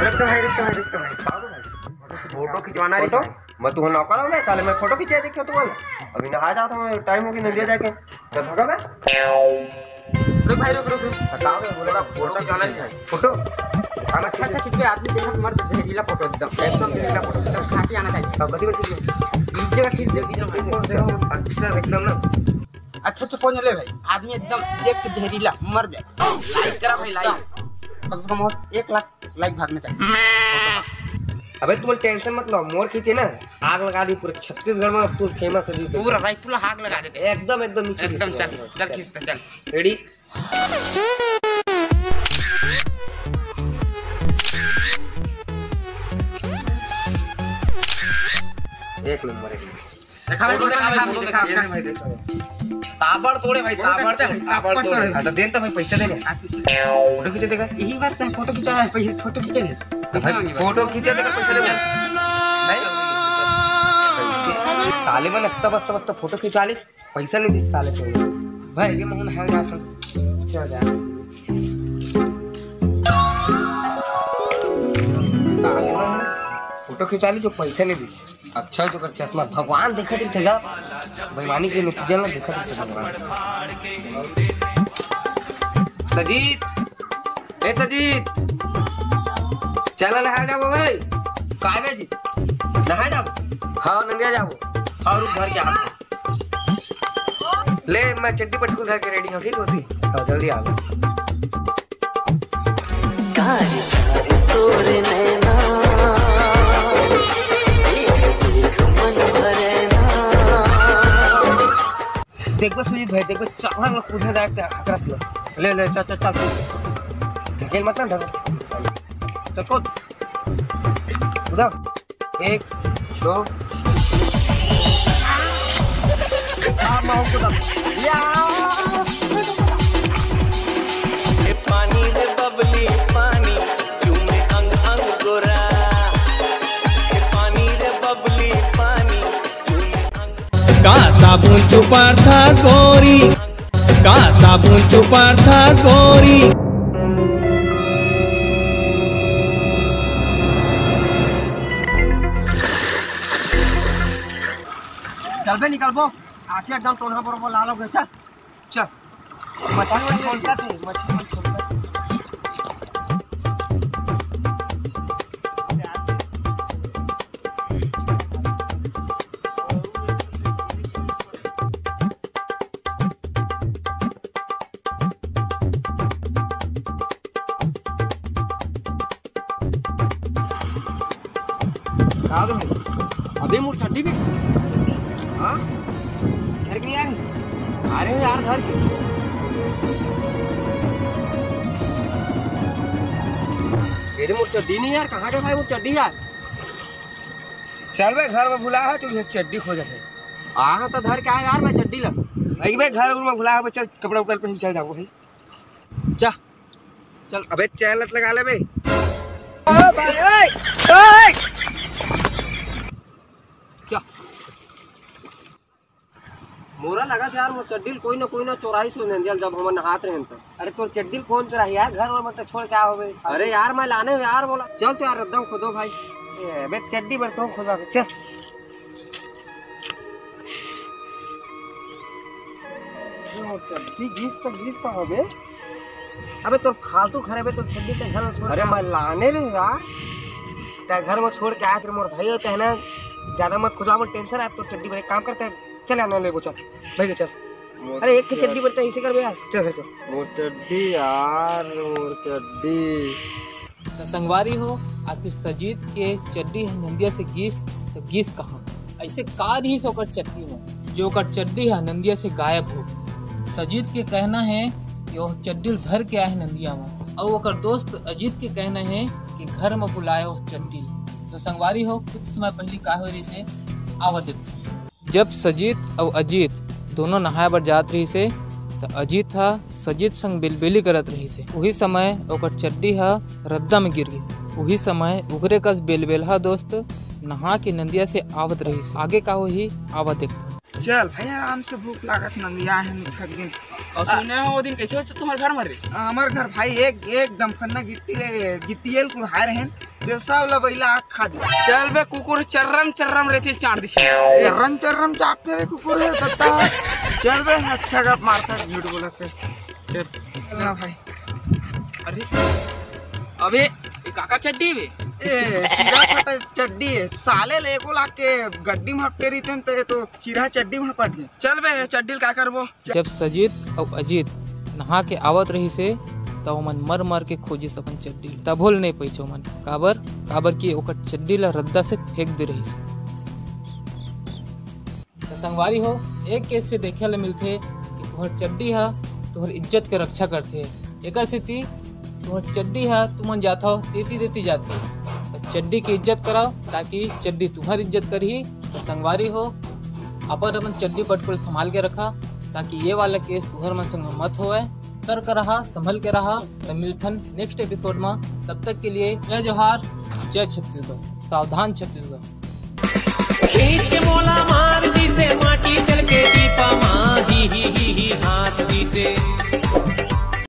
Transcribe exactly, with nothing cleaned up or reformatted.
रुक तो भाई, रुक तो भाई, रुक तो भाई। फोटो खिंचवाना है फोटो? भाई। मैं तुम्हें नौकर हूँ ना, साले मैं फोटो खींचे देखियो तुम्हारा। अभी नहा जाता हूँ, टाइम हो गया नदिया जाके। तो भागा बे। रुक भाई, रुक, रुक, रुक। हटाओ बे, बोलो ना, फोटो खिंचवाना है। फोटो? हम अच्छा, अच्छा, कितने आदमी देखा तुम्हारा जहरीला फोटो एकदम। एकदम जहरीला फोटो, एकदम छाती आना चाहिए। हाँ, बदी, बदी, बदी। बीच जगह खींच दे, खींच दे, खींच दे। अच्छा, एकदम ना। अच्छा, अच्छा, फोन ले भाई, आदमी एकदम देख के जहरीला मर जाए। लाइक करा भाई, लाइक। कम से कम और एक लाख लाइक भागना चाहिए। अबे तुम टेंशन मत लो, मोर खींचे ना, आग लगा दी पूरे छत्तीसगढ़ में, अब तू फेमस है जी। पूरा भाई, पूरा आग लगा देते। एकदम, एकदम नीचे एकदम खींच चल, दो। चल चल। खींचते, चल। रेडी? एक नंबर, एक नंबर। देखा भाई, फोटो देखा भाई, फोटो देखा। ये ले भाई, देखो। ताबड़ तोड़े भाई, ताबड़ तोड़े, ताबड़ तोड़े। हाँ, तो दे तो भाई, पैसे दे दे। फोटो खींचे देगा। यही बात है, फोटो खींचा है, पैसे, फोटो खींचे नहीं। तो भाई, फोटो खींचे देगा, पैसे दे दे। नहीं? पैसे। साले मन इतना मस्त मस्त फोटो खिंचा ले, पैसा नहीं दी साले को। भाई, ये मोहन हाल जा सुन। चल जा। साले मन फोटो खिंचा ले, जो पैसा नहीं दी। अच्छा, जो कर चश्मा भगवान देखा थे, बेईमानी के नतीजा में देखा थे भगवान। सजीत, ए सजीत, चला नहा जाबो भाई। काहे जी? नहा जाबो? हाँ, नंदिया जाबो। हाँ, रुक, घर के हाथ में। ले, मैं चड्डी पटकू धर के रेडी हूँ, ठीक होती? हाँ, जल्दी आ। कारी कारी तोरे नैना, देख देख मन भरे ना। देखबो सुजीत भाई, देखबो चावल में कूदे डायरेक्ट हाथरस में। ले, ले, चल, चल, चल। ढकेल मत ना, ढकेल। चल, कूद। कूदा। एक, दो। आ, माहौल को दब। या। ए पानी रे बबली पानी, चूमे अंग अंग गोरा। ए पानी रे बबली पानी, चूमे अंग। का साबुन चुपार था गोरी, का साबुन चुपार था गोरी। चल बे, निकलबो। आँखी एकदम टोनहा बरोबर लाल हो गए। चल, चल। मछली मन खोलता थे, मछली मन खोलता थे। का हो गया भाई? अबे मोर चड्डी भी। हाँ? घर के नहीं आ रही? अरे यार, घर के। ये तो मोर चड्डी नहीं यार, कहाँ गए भाई मोर चड्डी यार? चल बे, घर में भुला है, तू ये चड्डी खोजत है। हाँ, तो धर के आए यार, मैं चड्डी ला। नहीं बे, घर में भुला है, चल कपड़ा उपड़ा पहन चल जाओ भाई। जा। चल। अबे चैन लत लगा ले बे। ओ भाई, ओए, ओए। जा। मोरा लगा था यार, मोर चड्डी ल कोई ना कोई ना चोराई सो नंदिया ल, जब हम नहात रहे तो। अरे तोर चड्डी ल कौन चोराही यार, घर वर मत छोड़ के आओ बे। अरे यार मैं लाने हूँ यार, बोला। चल तो यार, रद्दा म खोदो भाई। ए, बे चड्डी बर तो खोदा थे, चल। ये मोर चड्डी गीस त गीस त हवे। अबे तोर फालतू खराब है, तोर चड्डी ते घर में छोड़ अरे के आ। मैं लाने रहे यार। ते घर में छोड़ के आए रे मोर भाई, ते है ना, ज्यादा मत खुजवा, मोर टेंशन है तोर चड्डी बर। एक काम करते हैं, चल आना ले वो, चल भाई, चल। मोर अरे एक ही चड्डी चड्डी बर ते ऐसे कर बे यार, चल घर चल। मोर चड्डी यार, मोर चड्डी। त संगवारी हो, आखिर सजीत के चड्डी ह नंदिया से गीस, त गीस कहाँ? ऐसे का रहिस ओकर चड्डी में, जो ओकर चड्डी ह नंदिया से गायब हो गई? सजीत के कहना है कि वो चड्डी ल धर के आए हे नंदिया में, अउ ओकर दोस्त अजीत के कहना है कि घर में भुलाए वो चड्डी ल। तो संगवारी हो, कुछ समय पहली का हो रहिस हे, आवा देखते हैं। जब सजीत अउ अजीत दोनों नहाए बर जात रहिस हे, त अजीत ह सजीत संग बेलबेली करत रहिस हे। उही समय ओकर चड्डी ह रद्दा में गिर गे। उही समय उगरे कस बेलबेलहा दोस्त नहा के नंदिया से आवत रहिस हे। आगे का होही, आवा देखथन। चल भाई, आराम से, भूख लागत नंदिया है, थक दिन। और सुने हो वो दिन कैसे हो तुम्हारे घर में रे? हमर घर भाई एक एकदम फन्ना गिट्टी ले, गिट्टी एल कुल हाय रहन, बेलसा वाला बैला आग खा दे। चल बे कुकुर, चर्रम चर्रम रहती चाट दी। चर्रम चर्रम चाटते रे कुकुर है दत्ता। चल बे, अच्छा गप मारता है, झूठ बोलत है। चल। चला भाई। अरे अबे ये काकर चड्डी बे? ए, चिरा फटा चड्डी है साले, ले एको लाख के गड्डी में हफ्ते रहिते हैं, तो ये तो चिरा चड्डी में पट गए। चल बे, चड्डी ल का करबो? जब सजीत अउ अजीत नहा के आवत रहिस हे, त ओमन मर मर के खोजिस अपन चड्डी। तभो ले नइ पइस ओमन। काबर? काबर कि ओकर चड्डी ला रद्दा से फेंक दे रहिस। त संगवारी हो, एक केस से देखे ल मिलथे कि तुहर चड्डी ह तुहर इज्जत के रक्षा करथे। एकर सेती तुहर चड्डी ह तुमन जाथव तेती तेती जाथे। त चड्डी के इज्जत करव, ताकि चड्डी तुहर इज्जत करही। त संगवारी हो, अपन अपन चड्डी पटकुल संभाल के रखा, ताकि ये वाला केस तुहर मन संग मत होवय। सतर्क रहा, संभल के रहा। त मिलथन नेक्स्ट एपिसोड में। तब तक के लिए जय जोहार, जय छत्तीसगढ़, सावधान छत्तीसगढ़। खींच के मोला मार दिसे, माटी चल के टीपा मा ही ही ही ही हाँस दिसे।